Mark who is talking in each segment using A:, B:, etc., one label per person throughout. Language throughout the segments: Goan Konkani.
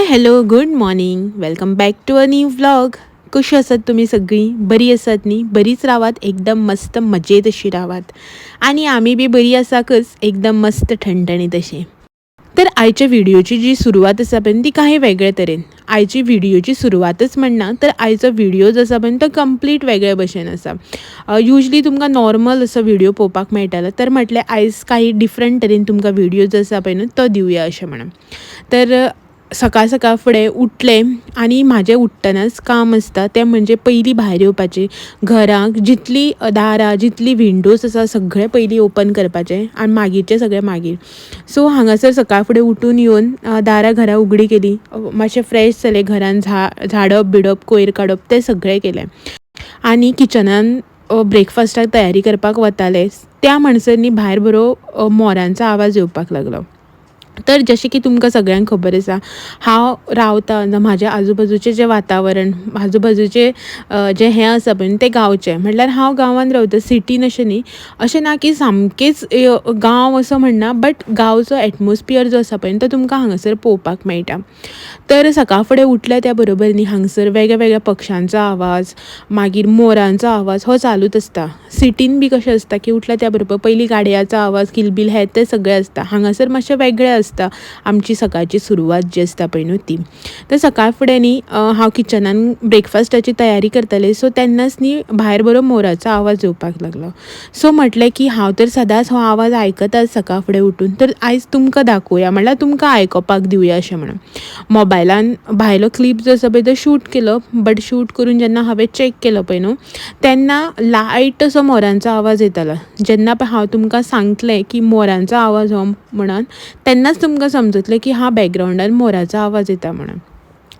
A: Hello, good morning, welcome back to a new vlog. कशी आसात तुमी सगळीं? बरी आसात न्ही? बरीच रावात, एकदम मस्त मजेत अशी रावात. आनी आमी बी बरी आसाकच, एकदम मस्त ठणठणीत अशी. तर आयच्या व्हिडिओची जी सुरवात आसा पळय ती काही वेगळे तरेन. आयची व्हिडिओची सुरवातच म्हणना तर आयचो व्हिडिओ जो आसा पळय तो कंप्लीट वेगळे भशेन आसा. युजली तुमकां नॉर्मल असो व्हिडिओ पळोवपाक मेळटालो, तर म्हटलें आयज काही डिफरंट तरेन तुमकां व्हिडिओ जो आसा पळय न्हू तो दिवया अशें म्हणून. तर सकाळ सकाळ फुडें उठलें आनी म्हाजें उठ्ठनाच काम आसता तें म्हणजे पयलीं भायर येवपाचें, घराक जितली दारां जितली विंडोज आसा सगळें पयलीं ओपन करपाचें आनी मागीरचें सगळें मागीर. सो हांगासर सकाळ फुडें उठून येवन दारां घरां उगडी केली, मातशें फ्रेश जालें, घरान झाडप बिडप कोयर काडप तें सगळें केलें आनी किचनान ब्रेकफास्टाक तयारी करपाक वतालें. त्या म्हणसर न्ही भायर बरो मोरांचो आवाज येवपाक लागलो. तर जशें की तुमकां सगळ्यांक खबर आसा, हांव रावता म्हाज्या आजूबाजूचें जें वातावरण, आजूबाजूचें जें हें आसा पळय तें गांवचें. म्हटल्यार हांव गांवांत रावता, सिटीन अशें न्ही. अशें ना की सामकेंच गांव असो म्हणना, बट गांवचो एटमॉस्फियर जो आसा पळय तो तुमकां हांगासर पळोवपाक मेळटा. तर सकाळ फुडें उठल्या त्या बरोबर न्ही हांगसर वेगळ्या वेगळ्या पक्षांचो आवाज, मागीर मोरांचो आवाज हो चालूच आसता. सिटीन बी कशें आसता की उठल्या त्या बरोबर पयलीं गाडयांचो आवाज, किलबील हें तें सगळें आसता. हांगासर मातशें वेगळें आसता आमची सकाळची सुरवात जी आसता पळय न्हू ती. तर सकाळ फुडें न्ही हांव किचनान ब्रेकफास्टाची तयारी करतालें, सो तेन्नाच न्ही भायर बरो मोराचो आवाज येवपाक लागलो. सो म्हटलें की हांव तर सदांच हो आवाज आयकता सकाळ फुडें उठून, तर आयज तुमकां दाखोवया, म्हणल्यार तुमकां आयकोपाक दिवया अशें म्हणून. मोबायलान भायलो क्लिप जो आसा पळय तो शूट केलो, बट शूट करून जेन्ना हांवें चॅक केलो पळय न्हू तेन्ना लायट असो मोरांचो आवाज येतालो. जेन्ना पळय हांव तुमकां सांगतलें की मोरांचो आवाज हो म्हणून, तेन्नाच तुमकां समजतलें की हा बॅकग्रावंडान मोराचो आवाज येता म्हणून.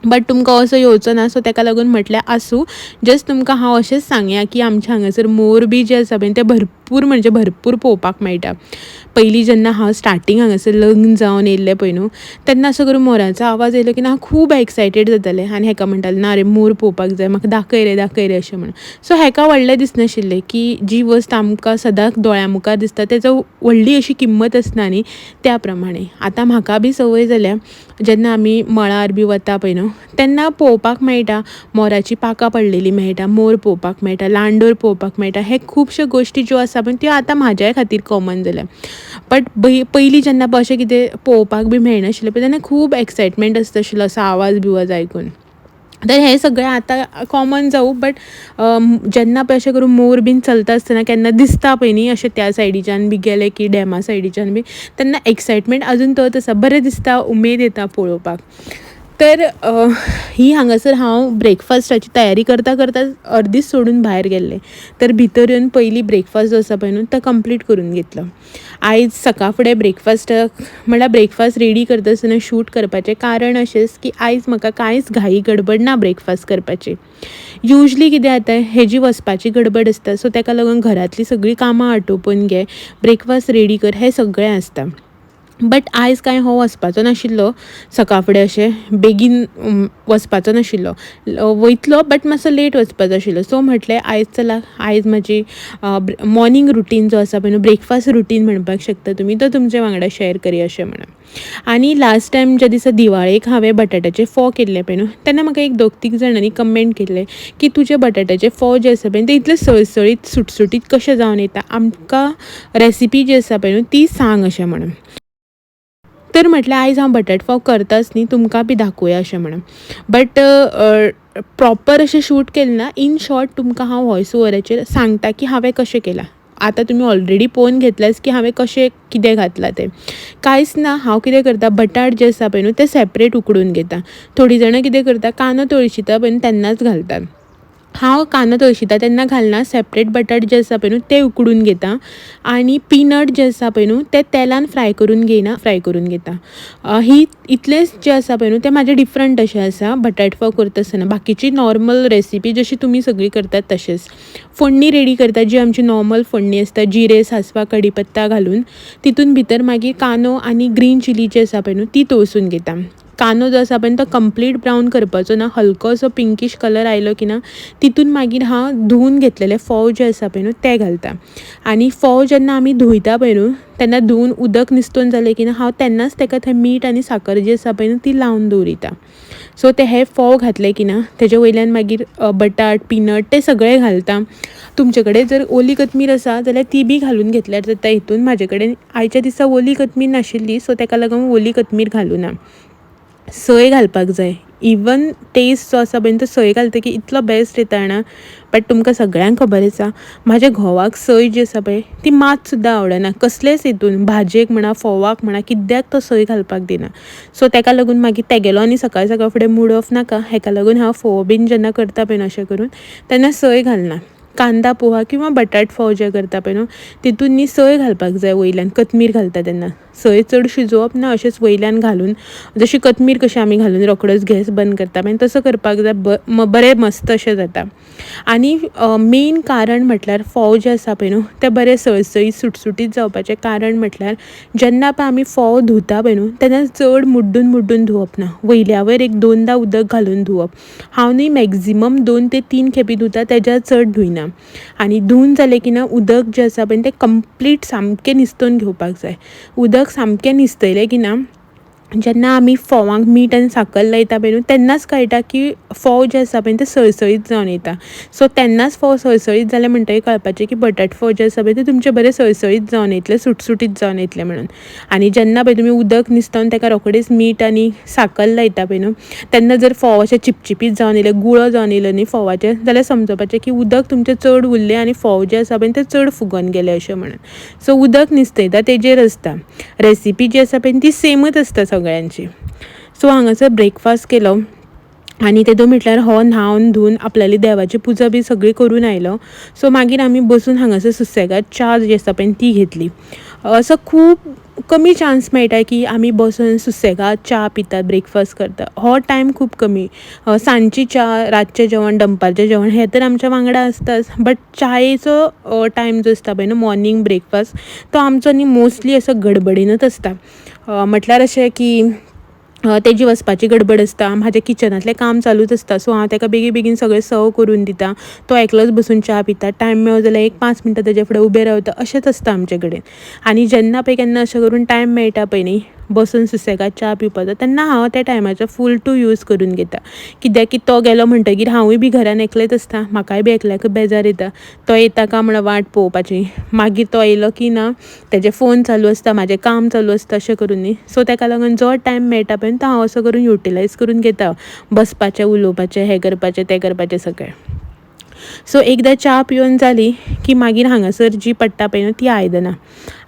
A: बट तुमकां असो येवचो ना, सो ताका लागून म्हटल्यार आसूं, जस्ट तुमकां हांव अशेंच सांगया की आमच्या हांगासर मोर बी जे आसा पळय ते भरपूर म्हणजे भरपूर पळोवपाक मेळटा. पयलीं जेन्ना हांव स्टार्टींग हांगासर लग्न जावन येयल्लें पळय न्हू तेन्ना असो करून मोराचो आवाज येयलो की हांव खूब एक्सायटेड जातालें आनी हेका म्हणटालें ना रे मोर पळोवपाक जाय म्हाका, दाखय रे दाखय रे अशें म्हणून. सो हेका व्हडलें दिसनाशिल्लें की जी वस्त आमकां सदांच दोळ्यां मुखार दिसता तेजो व्हडली अशी किंमत आसना न्ही, त्या प्रमाणे आतां म्हाका बी संवय जाल्या. जेन्ना आमी मळार बी वता पळय न्हू तेन्ना पळोवपाक मेळटा मोराची पाखां पडलेली मेळटा, मोर पळोवपाक मेळटा, लांडोर पळोवपाक मेळटा. हे खुबश्यो गोश्टी ज्यो आसा पळय त्यो आतां म्हाज्याय खातीर कॉमन जाल्या. बट पयलीं जेन्ना पळय अशें कितें पळोवपाक बी मेळनाशिल्लें पळय तेन्ना खूब एक्सायटमेंट आसता आशिल्लो असो आवाज बिवाज आयकून. तर हें सगळें आतां कॉमन जावं, बट जेन्ना पळय अशें करून मोर बीन चलता आसतना केन्ना दिसता पळय न्ही अशें त्या सायडीच्यान बी गेले की डॅमा सायडीच्यान बी, तेन्ना एक्सायटमेंट अजून तोच आसा, बरें दिसता, उमेद येता पळोवपाक. तर ही हांगासर हांव ब्रेकफास्टाची तयारी करता करता अर्दीच सोडून भायर गेल्लें. तर भितर येवन पयलीं ब्रेकफास्ट जो आसा पळय न्हू तो कंप्लीट करून घेतलो. आयज सकाळ फुडें ब्रेकफास्टाक म्हणल्यार ब्रेकफास्ट रेडी करता आसतना शूट करपाचें कारण अशेंच की आयज म्हाका कांयच घाई गडबड ना ब्रेकफास्ट करपाची. युजली कितें जाता हेजी वचपाची गडबड आसता, सो ताका लागून घरांतलीं सगळीं कामां आटोपून घे, ब्रेकफास्ट रेडी कर, हें सगळें आसता. बट आयज कांय हो वचपाचो नाशिल्लो, सकाळ फुडें अशें बेगीन वचपाचो नाशिल्लो, वयतलो बट मातसो लेट वचपाचो आशिल्लो. सो म्हटलें आयज चला, आयज म्हाजी मॉर्निंग रुटीन जो आसा पळय न्हू, ब्रेकफास्ट रुटीन म्हणपाक शकता तुमी, तो तुमच्या वांगडा शेअर करया अशें म्हणून. आनी लास्ट टायम ज्या दिसा दिवाळेक हांवें बटाट्याचे फोव केल्ले पळय न्हू तेन्ना म्हाका एक दोग तीग जाणांनी कमेंट केल्ले की तुजे बटाट्याचे फोव जे आसा पळय ते इतले सळसळीत सुटसुटीत कशे जावन येता, आमकां रेसिपी जी आसा पळय न्हू ती सांग अशें म्हणून. तर म्हटलें आयज हांव बटाट फोव करताच न्ही, तुमकां बी दाखोवया अशें म्हणून. बट प्रॉपर अशें शूट केलें ना, इन शॉर्ट तुमकां हांव वॉयस ओवराचेर सांगता की हांवें कशें केलां. आतां तुमी ऑलरेडी पळोवन घेतल्याच की हांवें कशें कितें घातलां तें. कांयच ना, हांव कितें करता बटाट जे आसा पळय न्हू ते सेपरेट उकडून घेता. थोडीं जाणां कितें करता कांदो तळशिता पळय न्हू तेन्नाच घालतात. हांव कांदो तळशिता तेन्ना घालना, सेपरेट बटाट जे आसा पळय न्हू ते उकडून घेता आनी पिनट जे आसा पळय न्हू ते तेलान फ्राय करून घेयना, फ्राय करून घेता. ही इतलेंच जें आसा पळय न्हू तें म्हाजें डिफरंट अशें आसा बटाट फोव करता आसतना. बाकीची नॉर्मल रेसिपी जशी तुमी सगळी करतात तशेंच. फोडणी रेडी करता जी आमची नॉर्मल फोडणी आसता, जिरे सांसवां कडीपत्ता घालून, तितून भितर मागीर कांदो आनी ग्रीन चिली जी आसा पळय न्हू ती तळसून घेता. कांदो जो आसा पळय तो कंप्लीट ब्रावन करपाचो ना, हलको असो पिंकीश कलर आयलो की ना तितून मागीर हांव धुवन घेतलेले फोव जे आसा पळय न्हू ते घालता. आनी फोव जेन्ना आमी धुयता पळय न्हू तेन्ना धुवन उदक निस्तोवन जालें की ना हांव तेन्नाच तेका थंय मीठ आनी साकर जी आसा पळय न्हू ती लावन दवरिता. सो ते हे फोव घातले की ना तेजे वयल्यान मागीर बटाट पिनट ते सगळे घालता. तुमचे कडेन जर ओली कोथमीर आसा जाल्यार ती बी घालून घेतल्यार जाता हितून. म्हाजे कडेन आयच्या दिसा ओली कोथमीर नाशिल्ली सो तेका लागून ओली कोथमीर घालूना. सय घालपाक जाय, इवन टेस्ट जो आसा पळय तो सय घालतकीर इतलो बेस्ट येता जाणा. बट तुमकां सगळ्यांक खबर आसा म्हाज्या घोवाक सय जी आसा पळय ती मात सुद्दां आवडना, कसलेच हितून भाजयेक म्हणा फोवाक म्हणा किद्याक तो सय घालपाक दिना. सो तेका लागून मागीर तेगेलो आनी सकाळ सकाळ फुडें मूड ऑफ नाका हेका लागून हांव फोव बीन जेन्ना करता पळय अशें करून तेन्ना सय घालना. कांदा पोहा किंवा बटाट फोव जे करता पळय न्हू तितून न्ही सय घालपाक जाय, वयल्यान कोथमीर घालता तेन्ना सय चड शिजोवप ना, अशेंच वयल्यान घालून जशी कोथमीर कशी आमी घालून रोखडोच गॅस बंद करता मागीर तसो करपाक जाय. बरें मस्त अशें जाता. आनी मेन कारण म्हटल्यार फोव जे आसा पळय न्हू ते बरे सळसळीत सुटसुटीत जावपाचें कारण म्हटल्यार जेन्ना पळय आमी फोव धुता पळय न्हू तेन्ना चड मुड्डून मुड्डून धुवप ना, वयल्या वयर एक दोनदां उदक घालून धुवप. हांव न्ही मॅक्झिमम 2 ते 3 खेपी धुता, तेज्या चड धुयना. आनी धुवन जालें की ना उदक जें आसा पळय तें कंप्लीट सामकें निस्तोवन घेवपाक जाय. उदक सामकें निस्तयलें की ना जेन्ना आमी फोवांक मीठ आनी साकर लायता पळय न्हू तेन्नाच कळटा की फोव जे आसा पळय ते सळसळीत जावन येता. सो तेन्नाच फोव सळसळीत जाले म्हणटगीर कळपाचें की बटाट फोव जे आसा पळय ते तुमचे बरे सळसळीत जावन येतले, सुटसुटीत जावन येतले म्हणून. आनी जेन्ना पळय तुमी उदक निस्तोवन तेका रोखडीच मीठ आनी साकर लायता पळय न्हू तेन्ना जर फोव अशे चिपचिपीत जावन येयले, गुळो जावन येयलो न्ही फोवाचे, जाल्यार समजपाचें की उदक तुमचें चड उरलें आनी फोव जे आसा पळय ते चड फुगोन गेले अशें म्हणून. सो उदक निस्तयता तेजेर आसता, रेसिपी जी आसा पळय ती सेमच आसता सगळ्यांची. सो हांगासर ब्रेकफास्ट केलो आनी तेदो म्हटल्यार हो न्हावन धुवन आपल्याली देवाची पुजा बी सगळी करून आयलो. सो मागीर आमी बसून हांगासर सुसेगाद च्या जी आसा पळय ती घेतली. असो खूब कमी चान्स मेळटा की आमी बसून सुसेगाद च्या पितात, ब्रेकफास्ट करता, हो टायम खूब कमी. सांजची च्या, रातचें जेवण, दनपारचें जेवण हें तर आमच्या वांगडा आसताच, बट चायेचो टायम जो आसता पळय न्हू मॉर्नींग ब्रेकफास्ट तो आमचो न्ही मोस्टली असो गडबडीनच आसता. म्हटल्यार अशें की तेजी वचपाची गडबड आसता, म्हाजें किचनांतलें काम चालूच आसता. सो हांव तेका बेगीन बेगीन सगळें सर्व करून दिता, तो एकलोच बसून च्या पिता, टायम मेळो जाल्यार एक 5 मिनटां तेजे फुडें उबें रावता, अशेंच आसता आमचे कडेन. आनी जेन्ना पळय केन्ना अशें करून टायम मेळटा पळय न्ही बसून सुसेगाद च्या पिवपाचो तेन्ना हांव त्या टायमाचो फूल टू यूज करून घेता. कित्याक की तो गेलो म्हणटगीर हांवूय बी घरान एकलेंच आसता, म्हाकाय बी एकल्याकूच बेजार येता, तो येता काय म्हणून वाट पळोवपाची. मागीर तो येयलो की ना तेजें फोन चालू आसता, म्हाजें काम चालू आसता, अशें करून न्ही. सो तेका लागून जो टायम मेळटा पळय तो हांव असो करून युटिलायज करून घेता, बसपाचें, उलोवपाचें, हें करपाचें, तें करपाचें सगळें. सो एकदां च्या पिवन जाली की मागीर हांगासर जी पडटा पळय न्हू ती आयदनां.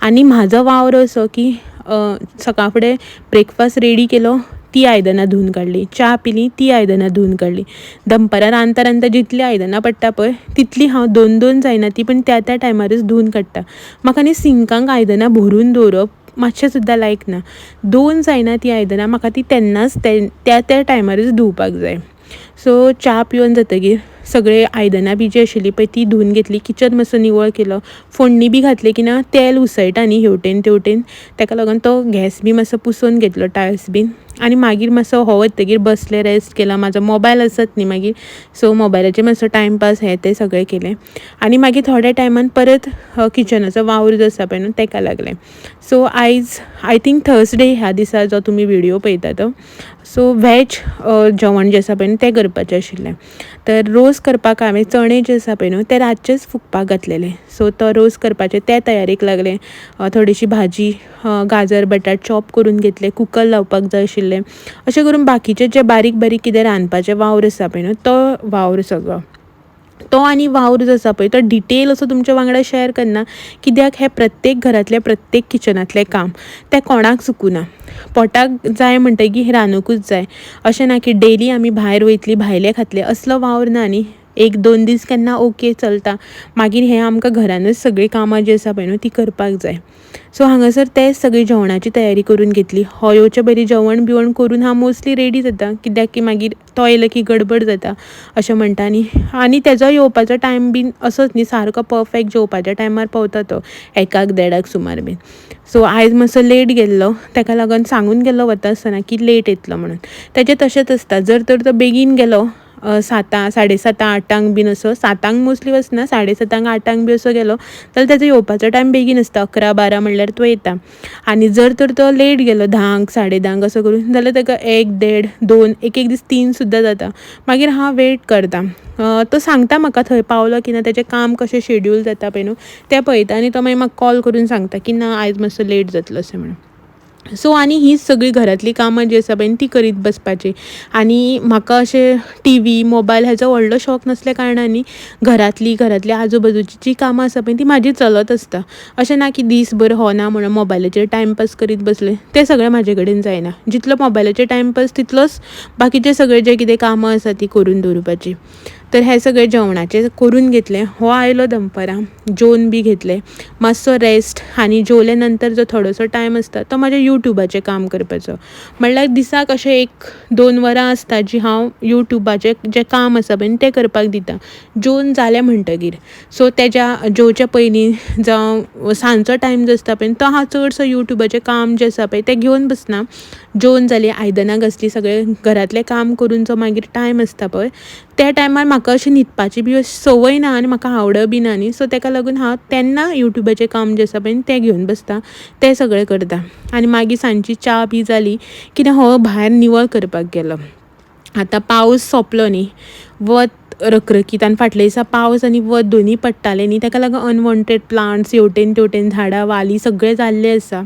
A: आनी म्हाजो वावर असो की सकाळ फुडें ब्रेकफास्ट रेडी केलो ती आयदनां धुवन काडली, च्या पिली ती आयदनां धुवन काडली, दनपारां रांदता रांदता जितलीं आयदनां पडटा पळय तितलीं हांव 2 2 जायना ती पण त्या त्या टायमारच धुवन काडटा. म्हाका न्ही सिंकांक आयदनां भरून दवरप मातशें सुद्दां लायक ना, 2 जायना ती आयदनां म्हाका ती तेन्नाच त्या त्या टायमारच धुवपाक जाय. सो च्या पिवन जातगीर सगळे आयदनां बी जी आशिल्ली पळय ती धुवन घेतली, किचन मातसो निवळ केलो, फोडणी बी घातली की ना तेल उसळटा न्ही हेवटेन तेवटेन, तेका लागून तो गॅस बी मातसो पुसून घेतलो, टायल्स बीन. आनी मागीर मातसो हो वतगीर बसले, रेस्ट केला, म्हाजो मोबायल आसत न्ही मागीर, सो मोबायलाचेर मातसो टायमपास हें तें सगळें केलें. आनी मागीर थोड्या टायमान परत किचनाचो वावर जो आसा पळय न्हू तेका लागलें. सो आयज I think Thursday ह्या दिसा जो तुमी व्हिडियो पळयता तो, सो व्हेज जेवण जें आसा पळय न्हू तें करपाचें आशिल्लें. तर रोस करपाक हांवें चणे जे आसा पळय न्हू ते रातचेच फुगपाक घातलेले, सो तो रोस करपाचे ते तयारेक लागले. थोडीशी भाजी, गाजर बटाट चॉप करून घेतले, कुकर लावपाक जाय आशिल्लें, अशें करून बाकीचे जे बारीक बारीक कितें रांदपाचे वावर आसा पळय न्हू तो वावर सगळो तो आनी वावर जो आसा पळय तो डिटेल असो तुमच्या वांगडा शेअर करना, कित्याक हें प्रत्येक घरांतलें प्रत्येक किचनांतलें काम तें कोणाक चुकुना. पोटाक जाय म्हणटगीर रांदुकूच जाय, अशें ना की डेली आमी भायर वयतली भायलें खातलें असलो वावर ना न्ही. एक दोन दीस केन्ना ओके चलता, मागीर हें आमकां घरानच सगळीं कामां जीं आसा पळय न्हू तीं करपाक जाय. सो हांगासर ते सगळी जेवणाची तयारी करून घेतली. हो येवचे पयलीं जेवण बिवण करून हांव मोस्टली रेडी जाता, कित्याक की मागीर तो येयलो की गडबड जाता अशें म्हणटा. न्ही आनी तेजो येवपाचो टायम बीन असोच न्ही सारको परफेक्ट जेवपाच्या टायमार पावता तो, एकाक देडाक सुमार बीन. सो आयज मातसो लेट गेल्लो, तेका लागून सांगून गेल्लो वता आसतना की लेट येतलो म्हणून. तेजें तशेंच आसता, जर तर तो बेगीन गेलो सातां साडे सातां आठांक बीन असो, सातांक मोस्टली वचना, 7:30 आठांक बी असो गेलो जाल्यार तेजो येवपाचो टायम बेगीन आसता, 11-12 म्हणल्यार तो येता. आनी जर तर तो लेट गेलो 10क 10:30 असो करून जाल्यार ताका 1 1.5 2 एक एक दीस 3 सुद्दां जाता. मागीर हांव वेट करता, तो सांगता म्हाका थंय पावलो की ना, तेजें काम कशें शेड्यूल जाता पळय न्हू तें पळयता आनी तो मागीर म्हाका कॉल करून सांगता की ना आयज मातसो लेट जातलो अशें म्हणून. सो आनी हीच सगळीं घरांतलीं कामां जीं आसा पळय ती करीत बसपाची. आनी म्हाका अशें टीवी मोबायल हेजो व्हडलो शॉक नासल्या कारणान न्ही घरांतली आजू बाजूची जी कामां आसा पळय ती म्हाजी चलत आसता. अशें ना की दीसभर हो ना म्हणून मोबायलाचेर टायमपास करीत बसलें, तें सगळें म्हाजे कडेन जायना. जितलो मोबायलाचेर टायमपास तितलोच बाकीचे सगळे जे कितें कामां आसा ती करून दवरुपाची. तर हें सगळें जेवणाचें करून घेतलें. हो आयलो दनपरां, जेवन बी घेतलें, मातसो रेस्ट आनी जेवले नंतर जो थोडोसो टायम आसता तो म्हाज्या युट्यूबाचें काम करपाचो. म्हणल्यार दिसाक अशें 1-2 वरां आसता जी हांव युट्यूबाचें जें काम आसा पळय तें करपाक दिता जेवन जालें म्हणटगीर. सो तेज्या जेवच्या पयलीं जावं सांजचो टायम जो आसता पळय तो हांव चडसो युट्यूबाचें काम जें आसा पळय तें घेवन बसना. जेवन जालीं, आयदनां घासलीं, सगळें घरांतलें काम करून जो मागीर टायम आसता पळय त्या टायमार म्हाका अशी न्हिदपाची बी अशी संवय ना आनी म्हाका आवड बी ना न्ही, सो तेका लागून हांव तेन्ना युट्यूबाचें काम जें आसा पळय तें घेवन बसता, तें सगळें करता. आनी मागीर सांजची च्या बी जाली की हो भायर निवळ करपाक गेलो. आतां पावस सोंपलो न्ही, वत रखरखीत आनी फाटल्या दिसा पावस आनी वत दोनूय पडटालें न्ही, तेका लागून अनवॉन्टेड प्लांट्स हेवटेन तेवटेन झाडां वाली सगळें जाल्लें आसा.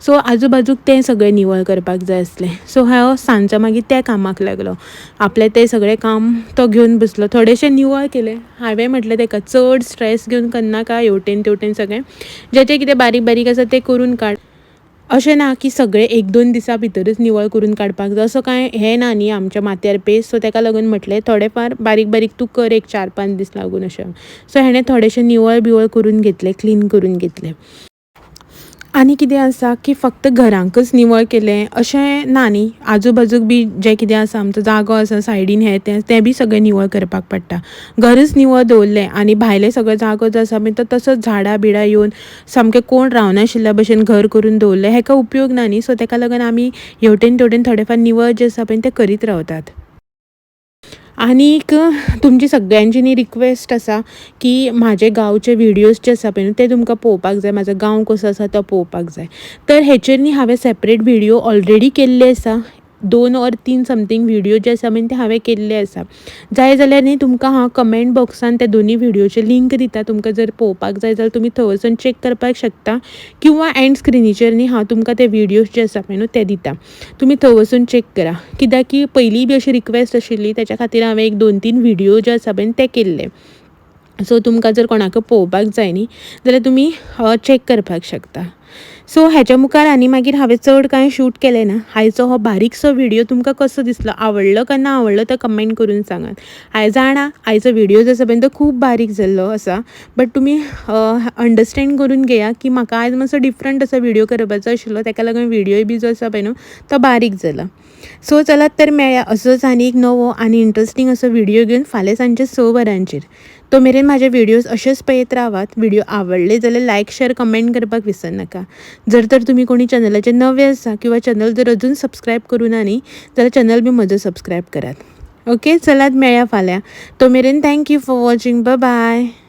A: सो आजू बाजूक तें सगळें निवळ करपाक जाय आसलें. सो हांव सांजचो मागीर त्या कामाक लागलो, आपलें तें सगळें काम तो घेवन बसलो, थोडेशें निवळ केलें. हांवें म्हटलें तेका चड स्ट्रेस घेवन करनाका, हेवटेन तेवटेन सगळें जें जें कितें बारीक बारीक आसा तें करून काड. अशें ना की सगळें 1-2 दिसां भितरूच निवळ करून काडपाक जाय, असो कांय हें ना न्ही आमच्या माथ्यार पेज. सो तेका लागून म्हटलें थोडें फार बारीक बारीक तूं कर 1-4-5 दीस लागून अशें. सो हेणें थोडेशें निवळ बिवळ करून घेतलें, क्लीन करून घेतलें. आनी कितें आसा की फक्त घरांकच निवळ केलें अशें ना न्ही, आजू बाजूक बी जें कितें आसा आमचो जागो आसा सायडीन हें तें तें बी सगळें निवळ करपाक पडटा. घरच निवळ दवरलें आनी भायलें सगळो जागो जो आसा पळय तो तसोच झाडां बिडां येवन सामकें कोण रावनाशिल्ल्या भशेन घर करून दवरलें हेका उपयोग ना न्ही. सो तेका लागून आमी हेवटेन तेवटेन थोडें फार निवळ जें आसा पळय तें करीत रावतात. आनीक तुमची सगळ्यांची न्ही रिक्वेस्ट आसा की म्हाजे गांवचे व्हिडियोज जे आसा पळय न्हू ते तुमकां पळोवपाक जाय, म्हाजो गांव कसो आसा तो पळोवपाक जाय. तर हेचेर न्ही हांवें सेपरेट व्हिडियो ऑलरेडी केल्ले आसा, 2 or 3 something video जे आसा पळय ते हांवें केल्ले आसा. जाय जाल्यार न्ही तुमकां हांव कमेंट बॉक्सान त्या दोनूय व्हिडियोचे लिंक दिता, तुमकां जर पळोवपाक जाय जाल्यार तुमी थंय वचून चॅक करपाक शकता किंवां एंड स्क्रिनीचेर न्ही हांव तुमकां ते व्हिडियोज जे आसा पळय न्हू ते दिता, तुमी थंय वचून चॅक करा. कित्याक की पयलीं बी अशी रिक्वेस्ट आशिल्ली, तेच्या खातीर हांवें 1-2-3 व्हिडियो जे आसा पळय ते केल्ले. सो तुमकां जर कोणाक पळोवपाक जाय न्ही जाल्यार तुमी चॅक करपाक शकता. सो हेच्या मुखार आनी मागीर हांवें चड कांय शूट केलें ना. आयचो हो बारीकसो व्हिडियो तुमकां कसो दिसलो, आवडलो काय ना आवडलो तो कमेंट करून सांगात. हांवें जाणा आयचो व्हिडियो जो आसा पळय तो खूब बारीक जाल्लो आसा, बट तुमी अंडरस्टँड करून घेया की म्हाका आयज मातसो डिफरंट असो व्हिडियो करपाचो आशिल्लो, तेका लागून व्हिडियोय बी जो आसा पळय न्हू तो बारीक जाला. सो चलात तर मेळया असोच आनी एक नवो आनी इंट्रस्टींग असो व्हिडियो घेवन फाल्यां सांजचे 6 वरांचेर. तो मेरेन म्हाजे व्हिडियोज अशेच पळयत रावात. व्हिडियो आवडले जाल्यार लायक शेर कमेंट करपाक विसरनाका. जर तर तुमी कोणी चॅनलाचेर नवे आसा किंवा चॅनल जर अजून सबस्क्रायब करूं ना न्ही जाल्यार चॅनल बी म्हजो सबस्क्रायब करात. ओके, चलात मेळया फाल्यां. तो मेरेन thank you for watching, bye.